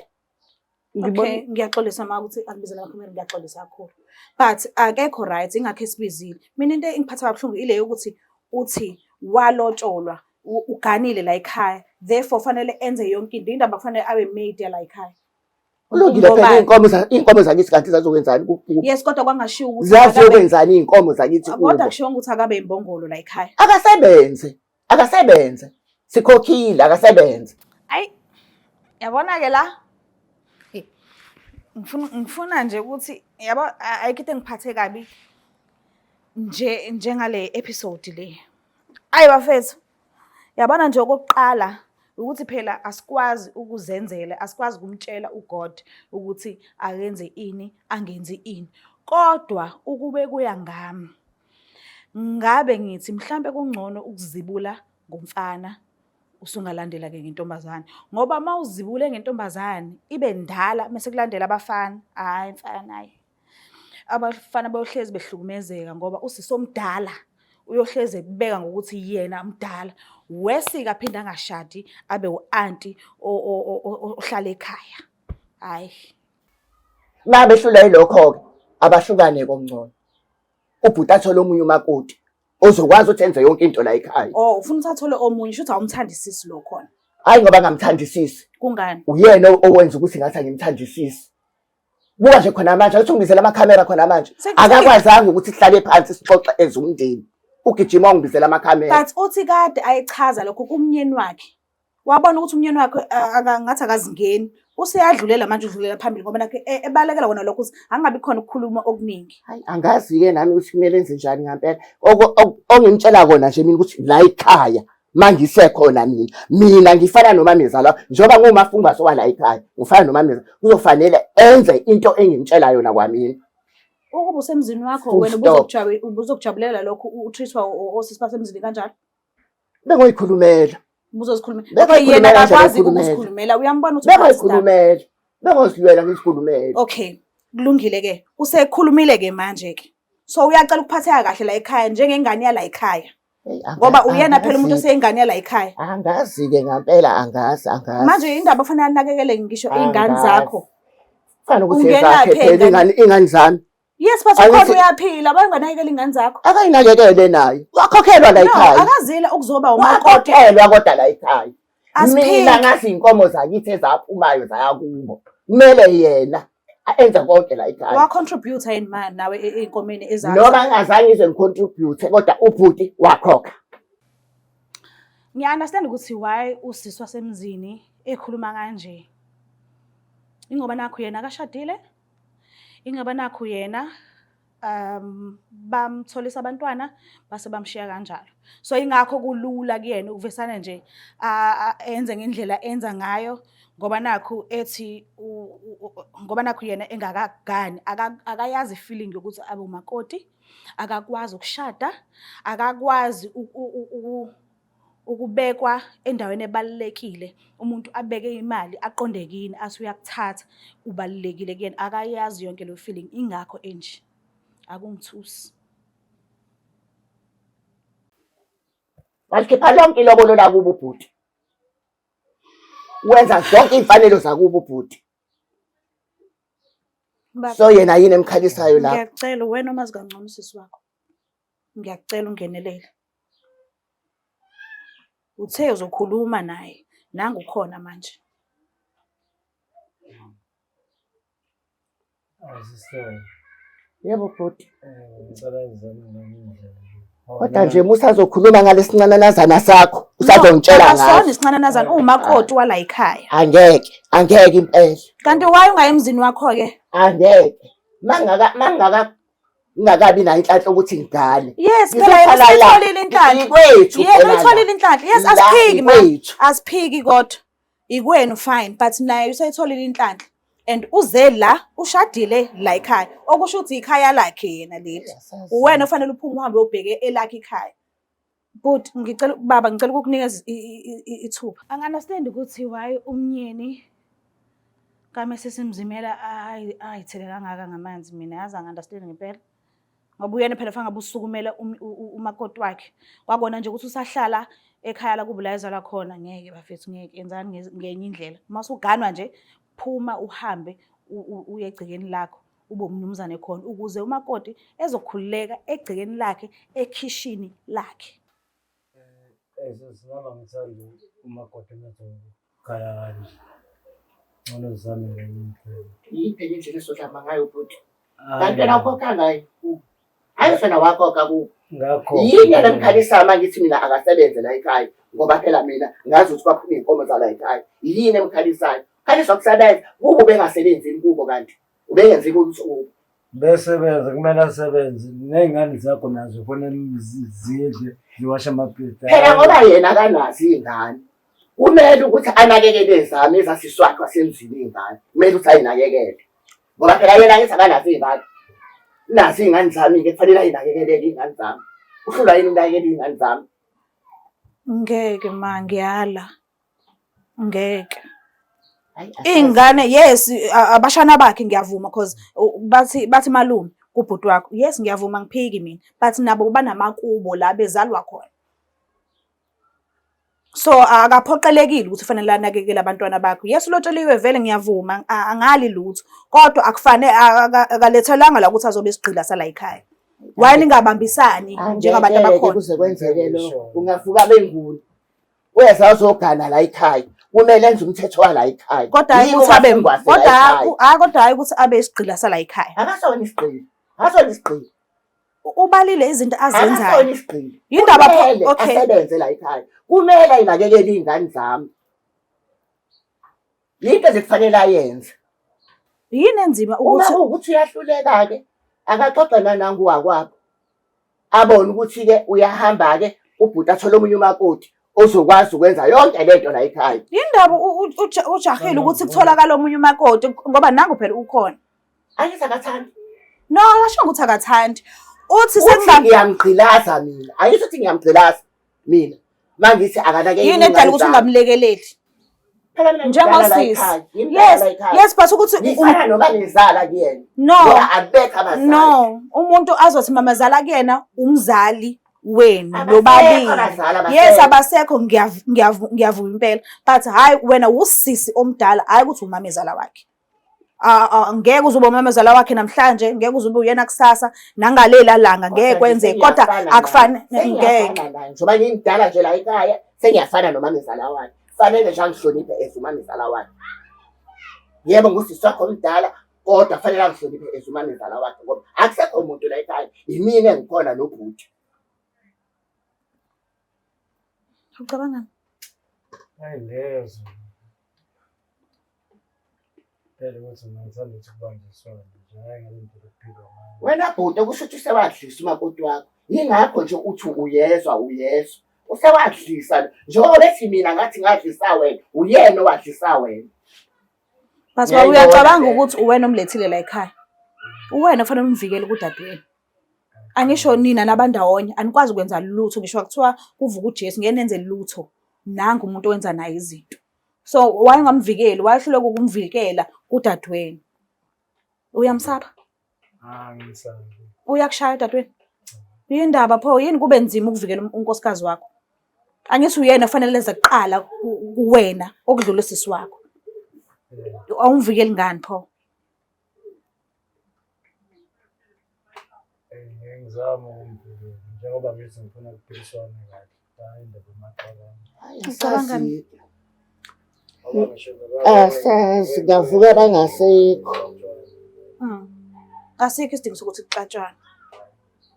S3: Okay, ngiyaxolisa ma ukuthi akubizela amakhamera ngiyaxolisa kakhulu. But akekho right ingakho esibizile. Mina into engiphatha kabuhlungu ile yokuthi uthi walotsholwa uganile la ekhaya therefore fanele enze yonke into indaba kufanele abe maid yala ekhaya.
S2: Kulungile phela iy'nkomo iy'nkomo zakithi kanti zazokwenzani kubo?
S3: Yes, kodwa kwangashiwo ukuthi
S2: Zaziyokwenzani iy'nkomo zakithi
S3: kubo? Kodwa kushiwo ukuthi akabe imbongolo la ekhaya.
S2: Akasebenze, akasebenze. Sikhokhile, akasebenze.
S3: Ayi, yabona-ke la ngifuna ngifuna nje ukuthi yabo ayikho into engiphathe kabi nje njengale episode le. Ayi bafethu, Yabona nje okokuqala ukuthi phela asikwazi ukuzenzela, asikwazi ukumtshela uGod ukuthi akenze ini, angenzi ini. Kodwa ukube kuya ngami, ngabe ngithi mhlampe kungcono ukuzibula ngomfana usungalandela-ke ngentombazane ngoba uma uzibule ngentombazane ibe ndala mese kulandela abafana, hhayi mfana hhayi. Abafana bayohlezi behlukumezeka ngoba usisi omdala uyohlezi ekubeka ngokuthi yena mdala. Wesike aphinde angashadi abe u-anti ohlala ekhaya. Hhayi.
S2: Uma behlulwa yilokho-ke abahlukane kongcono. Ubhuti athole omunye umakoti ozokwazi ukuthi enze yonke into la ekhaya.
S3: Oh, ufuna ukuthi athole omunye, shuthi awumthandisisi lo khona.
S2: Hayi ngoba ngamthandisisi.
S3: Kungani?
S2: Uyena owenza ukuthi ngathi angimthandisisi. Buka nje khona manje, awuthi ungibizela amakhamera khona manje. Akakwazanga ukuthi sihlale phansi sixoxe as umndeni. Ugijima ungibizela amakhamera.
S3: But uthi kade ayechaza lokho kumnyeni wakhe. Wabona ukuthi umnyeni wakhe ngathi akazingeni. Useyadlulela manje udlulela phambili ngoba nakhe ebalekela kona lokho ukuthi angabi khona ukukhuluma okuningi.
S2: Hayi angazi-ke nami ukuthi kumele enze njani ngampela. Ongimtshela kona nje mina ukuthi la ekhaya mangisekhona mina mina ngifana nomamezala njengoba ngiwumafungwase wala ekhaya ngifana nomamezala kuzofanele enze into engimtshela yona kwamina.
S3: Ukuba usemzini wakho
S2: Full
S3: wena
S2: stop.
S3: ubuzokujabulela lokho utreat-wa osisi basemzini kanjalo?
S2: Bengoyikhulumela.
S3: Ubuzozikhulumela.
S2: Bengoyikhulumela
S3: Okay, yena
S2: nje,
S3: akakwazi
S2: bengikhulumela.
S3: ukuzikhulumela. Uyambona ukuthi uphakathi sidaba.
S2: Bengoyikhulumela. Bengozilwela ngizikhulumele.
S3: Okay, kulungile ke. Usekhulumile ke manje ke. So uyacela ukuphatheka kahle la ekhaya njengengane yala ekhaya.
S2: Hey,
S3: Ngoba uyena phela umuntu
S2: angazi-ke.
S3: oseyingane yala ekhaya.
S2: Angazi-ke ngampela angazi angazi.
S3: Manje indaba ofanele anakekele ngisho iy'ngane
S2: Angazi.
S3: zakho.
S2: Kufanele ukuthi
S3: Ungenaphi
S2: ezakhe phela
S3: ey'ngane?
S2: ingane ingane zami.
S3: Yes, but
S2: Angithi-
S3: ukhona uyaphila, bayanganakekela iy'ngane zakho.
S2: Akayinakekele naye. Wakhokhelwa la
S3: No,
S2: ekhaya.
S3: akazile ukuzoba umakoti.
S2: Wakhokhelwa kodwa la ekhaya. Mina
S3: Asiphiki.
S2: ngazi iy'nkomo zakithi ezaphumayo zaya kubo. Kumele yena enze konke la ekhaya.
S3: Wa-contribute yini ma nawe ey'nkomeni ezakho?
S2: Noma ngingazange ngize ngicontribute kodwa ubhuti wakhokha.
S3: Ngiya-understand ukuthi why usisi wasemzini ekhuluma kanje. Ingoba nakhu yena akashadile. Ingoba nakhu yena bamtholisa abantwana base bamshiya kanjalo. So ingakho kulula kuyena ukuvesana nje enze ngendlela enza ngayo ngoba nakhu ethi ngoba nakhu yena engakagani akayazi feeling yokuthi abe umakoti, akakwazi ukushada, akakwazi ukubekwa endaweni ebalulekile, umuntu abeke imali aqonde kini athi uyakuthatha ubalulekile kuyena, akayazi yonke leyo feeling ingakho enje. Akungithusi.
S2: Walikhipha lonke ilobolo lakubo ubhuti. Wenza zonke iy'mfanelo zakubo ubhuti.
S3: Baba,
S2: So yena yini emkhalisayo lapho?
S3: Ngiyakucela wena omazi kangcono usisi wakho. Ngiyakucela ungenelele. Uthe uzokhuluma naye, nangu ukhona manje.
S4: Sister,
S2: Yebo bhuti.
S4: ngicela uzame ngenye indlela.
S2: Kodwa nje musazokhuluma ngalesincananazana sakho, usazongitshela
S3: Akasona
S2: ngaso.
S3: isincananazana, uwumakoti wala ekhaya.
S2: Angeke, angeke impela.
S3: Kanti why ungayi emzini wakho-ke?
S2: Angeke. Mangaka mangaka ngingakabi nayo inhlanhla ukuthi ngigane.
S3: Yes, phela yena
S2: Ngizohlala la.
S3: useyitholile inhlanhla.
S2: Ikwethu
S3: Yena
S2: phela la.
S3: uyitholile inhlanhla. Yes,
S2: La
S3: asiphiki ma.
S2: ikwethu.
S3: Asiphiki kodwa. Ikwenu fine, but naye useyitholile inhlanhla. And uze la, ushadile la ekhaya. Okusho ukuthi ikhaya lakhe yena leli. Uwena ofanele uphume uhambe uyobheke elakhe ikhaya. But ngicela baba ngicela ukukunikeza ithuba. Angi-understand ukuthi why umnyeni kaMrs Mzimela ayithele kangaka ngamanzi mina yazi angi-understand ngempela. Ngoba uyena phela fanele ngabe usukumela umakoti wakhe. Kwakona nje ukuthi usahlala ekhaya lakubo la ezalwa khona ngeke bafethu ngeke yenzani ngenye indlela. Uma usuganwa nje phuma uhambe uye egcekeni lakho ube umnumzane khona ukuze umakoti ezokhululeka egcekeni lakhe ekhishini lakhe.
S4: Sisi nami angithandi umakoti engathi khaya kanje. Ngcono sizame ngenye indlela.
S2: Yiphi enye indlela esizodlama ngayo bhuti? Kanti wena ukhokha ngayo kubo. Hayi wena wakhokha kubo.
S4: Ngakho
S2: Yini yena emkhalisayo uma ngithi mina akasebenze la ekhaya ngoba phela mina ngazi ukuthi kwaphuma iy'nkomo zala ekhaya. Yini emkhalisayo? Khaliswa kusebenza. Kubo ubengasebenzini kubo kanti. Ubengenzi lutho kubo.
S4: Besebenza kumele asebenze ney'ngane zakho nazo kufanele zidle ziwashe amapleti.
S2: Phela ngoba yena akanazo iy'ngane. Kumele ukuthi anakekele ezami ezasiswakhe wasemzini iy'ngane. Kumele ukuthi ayinakekele. Ngoba phela yena angithi akanazo iy'ngane. Nazo iy'ngane zami-ke kufanele ayinakekeleke iy'ngane zami. Uhlulwa yini ukunakekela iy'ngane zami?
S3: Ngeke ma ngiyala. Ngeke.
S2: Hayi, asazi.
S3: Iy'ngane yes abashana bakhe ngiyavuma cause bathi malume kubhuti wakho. Yes ngiyavuma ngiphiki mina but nabo banamakubo la bezalwa khona. So akaphoqelekile ukuthi kufanele anakekele abantwana bakhe. Yes ulotsheliwe vele ngiyavuma angali lutho kodwa akufanele akalethelanga la ukuthi azobe isigqila sala ekhaya. Why ningabambisani njengabantu
S2: Angeke
S3: abakhona?
S2: kuze kwenzeke lokho. Kungavuka benguni. Uyeza uzogana la ekhaya. Kumele enze umthetho wala ekhaya.
S3: Kodwa hayi
S2: Yini
S3: ukuthi abe
S2: ungafungwase la
S3: kodwa
S2: ekhaya?
S3: hayi kodwa hayi ukuthi abe isigqila sala ekhaya.
S2: Akasona isigqila. Akasona isigqila.
S3: Ubalile izinto azenzayo.
S2: Akasona isigqila.
S3: Yindaba pho-
S2: Kumele
S3: okay.
S2: asebenze la ekhaya. Kumele ayinakekele iy'ngane zami. Yinto nje kufanele ayenze.
S3: Yini enzima
S2: Uma
S3: ukuthi
S2: kuwukuthi uyahluleka-ke, akaxoxe nanangu wakwabo. Abone ukuthi-ke uyahamba-ke ubhuti athole omunye umakoti ozokwazi ukwenza yonke le nto la ekhaya.
S3: yindaba ujahile ukuthi kutholakala omunye umakoti ngoba nangu phela ukhona.
S2: Angithi akathandi.
S3: No, akasho ukuthi akathandi. Uthi
S2: Uthi
S3: senginga
S2: ngiyamgqilaza mina. Angisho ukuthi ngiyamgqilaza mina. Mangithi akanakekeli
S3: yini edala
S2: iy'ngane
S3: ukuthi
S2: zami.
S3: ungamlekeleli.
S2: Phela mina ngimdala la
S3: Njengosisi.
S2: ekhaya, ngimdala
S3: Yes,
S2: la ekhaya.
S3: yes, but ukuthi
S2: Ngifana noma ngizala kuyena.
S3: no.
S2: Ngoba abekho abazali.
S3: No, umuntu azothi mamazala kuyena umzali wenu
S2: Abasekho
S3: nobabili.
S2: abazali, abasekho.
S3: Yes, abasekho ngiyavuma impela. But hayi wena usisi omdala, hayi ukuthi umamezala wakhe. Ngeke uzoba umamezala wakhe namhlanje, ngeke uzobe uyena kusasa, nangalela langa ngeke kwenzeke. Kodwa akufani ngeke.
S2: Njengoba ngimdala nje la ekhaya, sengiyafana nomamezala wakhe. Fanele nje angihloniphe as umamezala wakhe. Yebo ngusisi wakhe omdala, kodwa fanele angihloniphe as umamezala wakhe ngoba akusekho muntu la ekhaya. Yimina engikhona nobhuti.
S3: Ucabangani?
S4: Hayi ngezwe. Phela ukuthi mina ngithanda ukuthi kubanjiswane nje, hhayi ngale ndlela okuphilwa ngayo.
S2: Wena bhuti okusho ukuthi usewadlisa umakoti wakho. Yingakho nje uthi uyezwa uyezwa. Usewadlisa njengoba bethi mina ngathi ngadlisa wena, uyena owadlisa wena.
S3: But
S2: Ngiyayibona
S3: uyacabanga
S2: le.
S3: ukuthi uwena omlethile la ekhaya. Uwena ofanele umvikele kudadewenu. Angisho nina nabandawonye anikwazi ukwenza lutho ngisho kuthiwa kuvuka uJesu ngeke nenze lutho. Nangu umuntu owenza naye izinto. So why ungamvikeli? Wayehluleka ukumvikela kudadewenu. Uyamsaba?
S4: Ah, ngisabi.
S3: Uyakushaya udadewenu? Yindaba pho yini kube nzima ukuvikela unkosikazi wakho? Angithi uyena kufanele eze kuqala kuwena okudlula usisi wakho. Awumvikeli ngani pho?
S4: Ngeke ngizame ukumvikela njengoba ngithi ngifuna kuphiliswane kahle. Hayi indaba yamaqabane.
S3: Ucabangani?
S4: Ngoba ngisho beba-
S2: Asazi, ngavuka bangasekho.
S3: Asikho isidingo sokuthi kuxatshwane.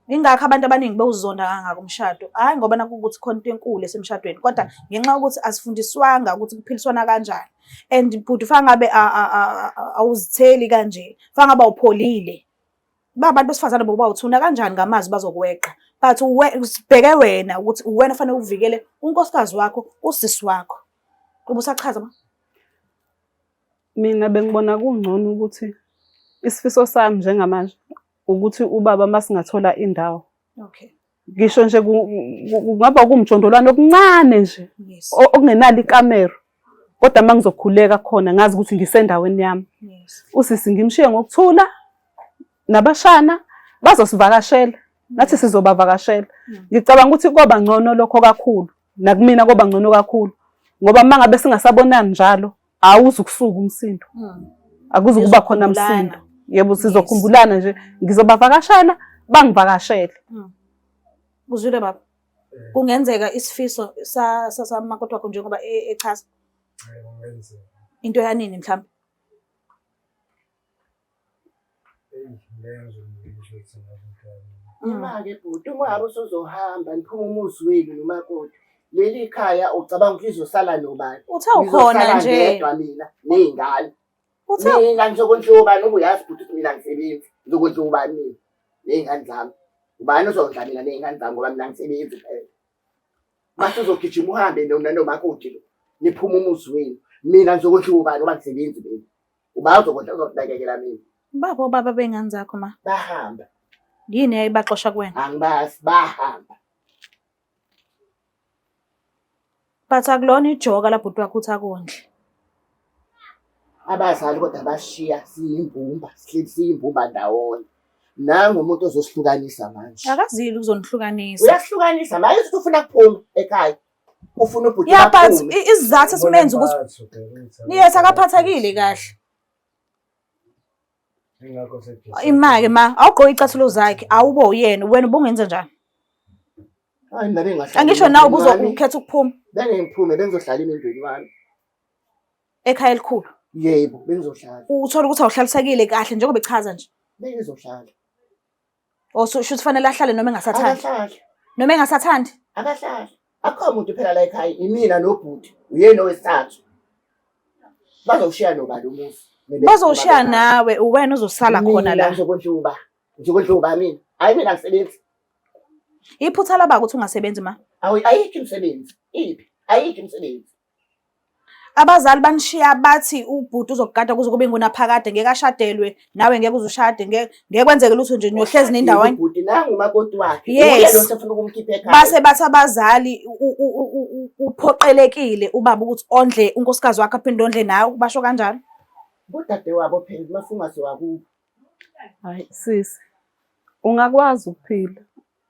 S3: Yingakho abantu abaningi bewuzonda kangaka umshado. Hhayi ngoba nakhu ukuthi khona into enkulu esemshadweni, kodwa ngenxa yokuthi asifundiswanga ukuthi kuphiliswana kanjani. And bhuti fanele ngabe awuzitheli kanje, fanele ngabe awupholile. Ba abantu besifazane bokuba uthuna kanjani ngamazwi bazokweqa. But sibheke wena ukuthi uwena ofanele uvikele unkosikazi wakho, usisi wakho. Ubusachaza ma?
S1: Mina bengibona kungcono ukuthi isifiso sami njengamanje ukuthi ubaba masingathola indawo.
S3: Okay.
S1: Ngisho nje kungaba kumjondolwane okuncane nje
S3: Yes.
S1: okungenalo ikamero. Kodwa uma ngizokhuleka khona ngazi ukuthi ngisendaweni yami.
S3: Yes.
S1: Usisi ngimshiye ngokuthula nabashana bazosivakashela. Nathi sizobavakashela. Ngicabanga ukuthi koba ngcono lokho kakhulu. Nakumina koba ngcono kakhulu. Ngoba uma ngabe singasabonani njalo awuzukusuka umsindo. Akuzukuba khona msindo. Yebo sizokhumbulana nje ngizobavakashela bangivakashele.
S3: Uzwile baba? Kungenzeka isifiso samakoti wakho njengoba echaza.
S4: Kungenzeka.
S3: Into yanini mhlawumbe?
S2: Uma-ke bhuti, uma ngabe usuzohamba niphume umuzi wenu nomakoti, leli khaya ucabanga ukuthi lizosala nobani?
S3: Uthe ukhona
S2: Ngizosala
S3: nje.
S2: ngedwa mina ney'ngane.
S3: Uthe
S2: Mina ngizokondliwa ubani ngoba uyazi bhuti ukuthi mina angisebenzi. Ngizokondliwa ubani mina ney'ngane zami? Ubani ozondla mina ney'ngane zami ngoba mina angisebenzi phela. Mase uzogijima uhambe nomakoti lo, niphume umuzi wenu. Mina ngizokondliwa ubani ngoba angisebenzi mina. Uba uzokondla uzokunakekela mina.
S3: Baba obaba bey'ngane zakho ma.
S2: Bahamba.
S3: Yini eyayibaxosha kuwena?
S2: Angibazi, bahamba.
S3: But akulona ijoka labhuti wakho ukuthi akondle.
S2: Abazali kodwa bashiya siyimbumba, sihleli siyimbumba ndawonye. Nangu umuntu ozosihlukanisa manje.
S3: Akazili ukuzonihlukanisa.
S2: Uyasihlukanisa manje uthi ufuna kuphuma ekhaya. Ufuna ubhuti
S3: Yeah, but
S2: baphume.
S3: isizathu esimenza ukuthi yes akaphathekile kahle.
S4: Ingakho
S3: Imake ma, awugqoke icathulo zakhe, awube uyena, wena ubungenza njani?
S2: Hayi mina bengingahlali.
S3: Angisho nawe
S2: emendweni wami.
S3: ubuzokhetha ukuphuma
S2: Bengingiphume bengizohlala emendweni wami.
S3: ekhaya elikhulu.
S2: Yebo, bengizohlala.
S3: Uthole ukuthi awuhlalisekile kahle njengoba echaza nje.
S2: Bengizohlala.
S3: Or so shuthi fanele ahlale noma engasathandi.
S2: Akahlali.
S3: Noma engasathandi.
S2: Akahlali. Akukho muntu phela la ekhaya, imina nobhuti, uyena owesithathu. Bazowushiya nobani umuzi?
S3: Bazowushiya nawe, uwena ozosala khona la.
S2: Ngizokondla uba. Ngizokondla uba mina. Hayi mina ngisebenzi.
S3: Iphutha laba ukuthi ungasebenzi ma.
S2: Awu ayikho imisebenzi. Iphi? Ayikho imisebenzi.
S3: Abazali banishiya bathi ubhuti uzokugada kuze kube ngunaphakade ngeke ashadelwe nawe ngeke uze ushade ngeke ngeke kwenzeke lutho nje niyohlezi nindawonye.
S2: Ubhuti nangu umakoti wakhe.
S3: Yes.
S2: Uye lo osefuna ukumkhipha ekhaya.
S3: Base bathi abazali uphoqelekile ubaba ukuthi ondle unkosikazi wakhe aphinde ondle nawe basho kanjalo.
S2: Kudadewabo phela umafungwase wakubo.
S1: Hayi sisi, ungakwazi ukuphila.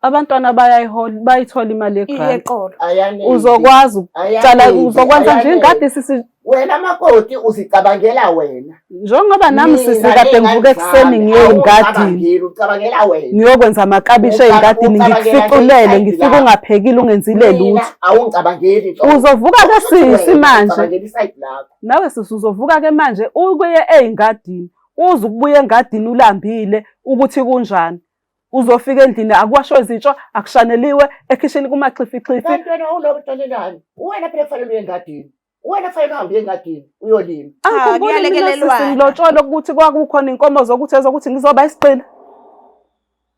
S1: Abantwana bayayihola, bayithola imali yegrant.
S3: Iyeqolo.
S2: Ayaneli.
S1: Uzokwazi ukutshala,
S2: Ayaneli,
S1: uzokwenza nje
S2: ayaneli.
S1: ingadi sisi
S2: Wena makoti uzicabangela wena.
S1: njengoba nami sisi
S2: Mina
S1: kade
S2: ney'ngane
S1: ngivuka ekuseni
S2: zami,
S1: ngiye engadini
S2: awungicabangeli, ucabangela wena.
S1: ngiyokwenza amakabishi ey'ngadini
S2: Ucabangela nje
S1: ngikuficulele
S2: isayidi
S1: ngifike
S2: lakho.
S1: ungaphekile ungenzile
S2: Mina
S1: lutho.
S2: awungicabangeli nhlobo.
S1: Uzovuka-ke sisi manje.
S2: Ucabangela isayidi lakho.
S1: Nawe sisi uzovuka-ke manje ubuye ey'ngadini uze ukubuya engadini ulambile ukuthi kunjani. Uzofika endlini akuwashwe izitsha akushaneliwe ekhishini kumaxhifixhifi.
S2: Kanti wena awulobotshelelani? Uwena phela kufanele uye engadini. Uwena kufanele uhambe uye engadini uyolima.
S1: Angikhumbuli mina sisi
S3: kuyalekelelwana.
S1: ngilotsholwa ukuthi kwakukhona inkomo zokuthi ezokuthi ngizoba isigqila.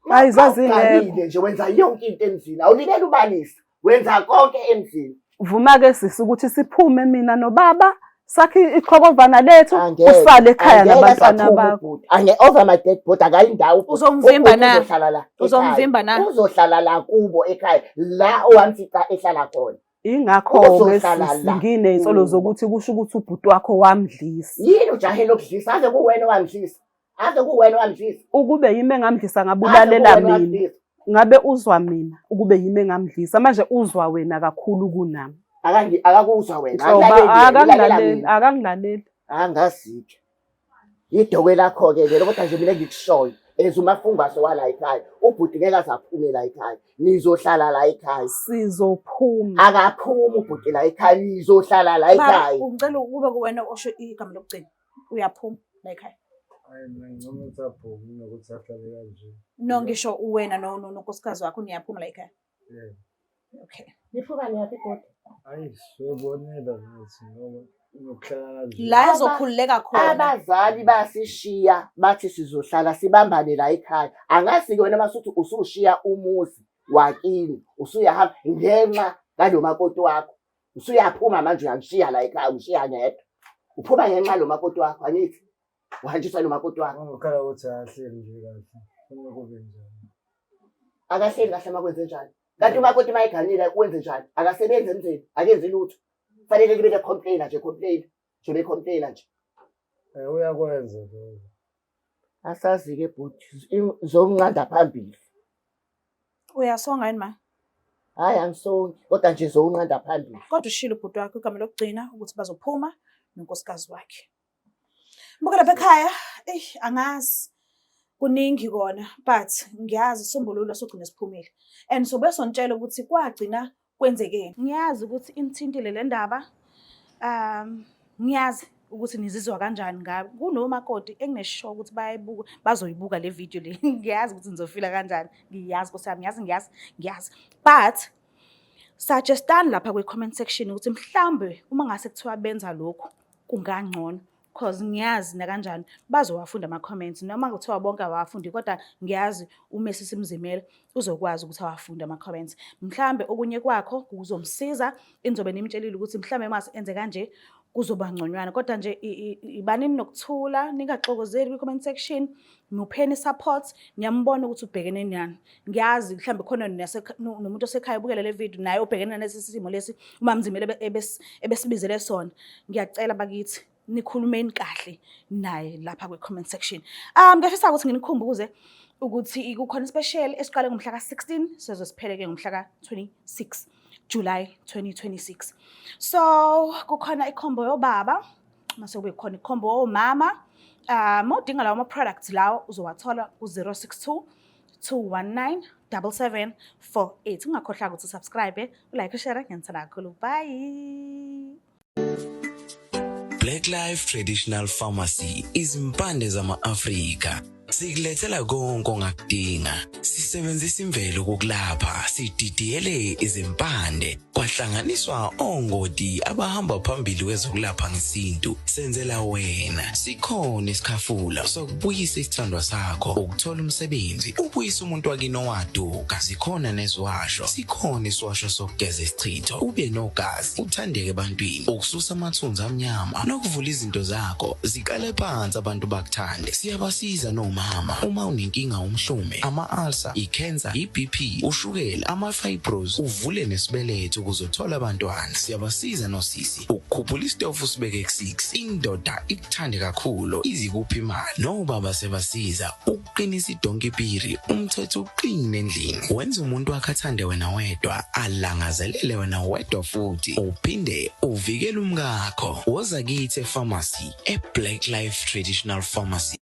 S1: Hayi, zazingekho.
S2: Awuganile nje wenza yonke into emzini. Awulibele ubalisa. Wenza konke emzini.
S1: Vuma-ke sisi ukuthi siphume mina nobaba sakhe iqhokovana lethu
S2: Angeke,
S1: usale ekhaya
S2: angeke
S1: nabantwana
S2: asaphuma
S1: bakho.
S2: ubhuti. Ange over my dead body akayindawo ubhuti.
S3: Uzomvimba
S2: Ubhuti
S3: na?
S2: Uzohlala la. ekhaya.
S3: Uzomvimba na?
S2: Uzohlala la kubo ekhaya la owamfica ehlala khona.
S1: Ingakho-ke
S2: Uzohlala
S1: sisi
S2: la
S1: nginey'nsolo
S2: kubo.
S1: zokuthi kusho ukuthi ubhuti wakho wamdlisa.
S2: Yini ujahela ukudlisa? Ave kuwena owamdlisa. Ave kuwena owamdlisa.
S1: Ukube yimi engamdlisa
S2: Ave
S1: ngabulalela
S2: kuwena
S1: mina.
S2: owamdlisa.
S1: Ngabe uzwa mina ukube yimi engamdlisa. Manje uzwa wena kakhulu kunami.
S2: Akangi akakuzwa wena.
S1: Nhlobo,
S2: Akulaleli wena, ulalela
S1: akangilaleli,
S2: mina.
S1: akangilaleli.
S2: Angazike. Idokwe lakho ke lelo kodwa nje mina engikushoyo as umafungwase wala ekhaya ubhuti ngeke aze aphume la ekhaya nizohlala la ekhaya
S1: Sizophuma.
S2: akaphumi ubhuti la ekhaya nizohlala la
S3: Baba,
S2: ekhaya
S3: ngicela ukube kuwena osho igama lokugcina. Uyaphuma la ekhaya.
S4: Hayi mina ngincoma ukuthi aphume kunokuthi ahlale kanje.
S3: No ngisho uwena no no nonkosikazi wakho niyaphuma la ekhaya.
S4: Yeah.
S3: Okay.
S2: niphuma niyaphi bhuti
S4: Hayi soyibonela nathi ngoba unokuhlala kanje.
S3: La ezokhululeka khona.
S2: Abazali basishiya bathi sizohlala sibambane la ekhaya. Angazi-ke wena masuthi usushiya umuzi wakini usuyahamba ngenxa kalo makoti wakho. Usuyaphuma manje uyangishiya la ekhaya ungishiya ngedwa. Uphuma ngenxa lo makoti wakho angithi? Uhanjiswa lo makoti wakho.
S4: Ungakhala ukuthi akahleli nje kahle. Funa kube njani.
S2: Akahleli kahle uma kwenze njani. Kanti umakoti uma eganile wenze njani? Akasebenzi emzini, akenzi lutho. Fanele libe le-complainer nje, complainer. Nje be-complainer nje.
S4: Eh uyakwenza lokho.
S2: Asazi-ke bhuti, zomnqanda phambili.
S3: Uyasonga yini ma?
S2: Hhayi angisongi, kodwa nje zowunqanda phambili.
S3: Kodwa ushilo ubhuti wakhe igama lokugcina ukuthi bazophuma nonkosikazi wakhe. Buka lapha ekhaya, eyi angazi kuningi kona but ngiyazi isisombululo sogcina siphumile and sobe sonitshela ukuthi kwagcina kwenzekeni. Ngiyazi ukuthi inithintile le ndaba, ngiyazi ukuthi nizizwa kanjani ngayo. Kunomakoti enginesure ukuthi bayayibuka, bazoyibuka le video le. Ngiyazi ukuthi nizofila kanjani, ngiyazi Nkosi yami, ngiyazi, ngiyazi, ngiyazi. But suggestani lapha kwi-comment section ukuthi mhlawumbe uma ngase kuthiwa benza lokhu kungangcono cause ngiyazi nakanjani bazowafunda ama-comments noma kuthiwa bonke abawafundi kodwa ngiyazi uMrs Mzimela uzokwazi ukuthi awafunde ama-comments. Mhlambe okunye kwakho kuzomsiza enizobe nimtshelile ukuthi mhlambe mase enze kanje kuzoba ngconywana, kodwa nje ibanini nokuthula ningaxokozeli kwi-comment section, mupheni i-support, niyambona ukuthi ubhekene nani. Ngiyazi mhlambe khona nomuntu osekhaya ubukele le video naye obhekene nalesi simo lesi uMaMzimela ebesibizele sona. Ngiyacela bakithi nikhulumeni kahle naye lapha kwi-comment section. Ngiyafisa ukuthi nginikhumbuze ukuthi kukhona special esiqale ngomhla ka-16 sizoze siphele-ke ngomhla ka-26 July 2026. So kukhona ikhombo yobaba, mase kube khona ikhombo yomama. Uma udinga lawo ma-products lawo uzowathola ku-062 219 7748. Ungakhohlwa ukuthi usubscribe, ulike, ushare. Ngiyanithanda kakhulu. Bye.
S5: Black Life Traditional Pharmacy, izimpande zama-Afrika. Sikulethela konke ongakudinga. Sisebenzisa imvelo ukukulapha, sididiyele izimpande, kwahlanganiswa ongoti abahamba phambili kwezokulapha ngesintu. Senzela wena. Sikhona isikhafula sokubuyisa isithandwa sakho, ukuthola umsebenzi, ubuyise umuntu wakini owaduka. Zikhona neziwasho. Sikhona isiwasho sokugeza isichitho, ube nogazi, uthandeke ebantwini, ukususa amathunzi amnyama nokuvula izinto zakho ziqale phansi abantu bakuthande. Siyabasiza nomama uma unenkinga umhlume, ama-ulcer, i-cancer, i-BP, ushukela, ama-fibros, uvule nesibeletho ukuze uthole abantwana. Siyabasiza nosisi ukukhuphula isitofu usibeke ku-6, indoda ikuthande kakhulu izikuphi imali. Nobaba sebasiza ukuqinisa idonki piri, umthetho uqine endlini, wenza umuntu wakhe athande wena wedwa, alangazelele wena wedwa futhi uphinde uvikele umkakho. Woza kithi epharmacy, e-Black Life Traditional Pharmacy.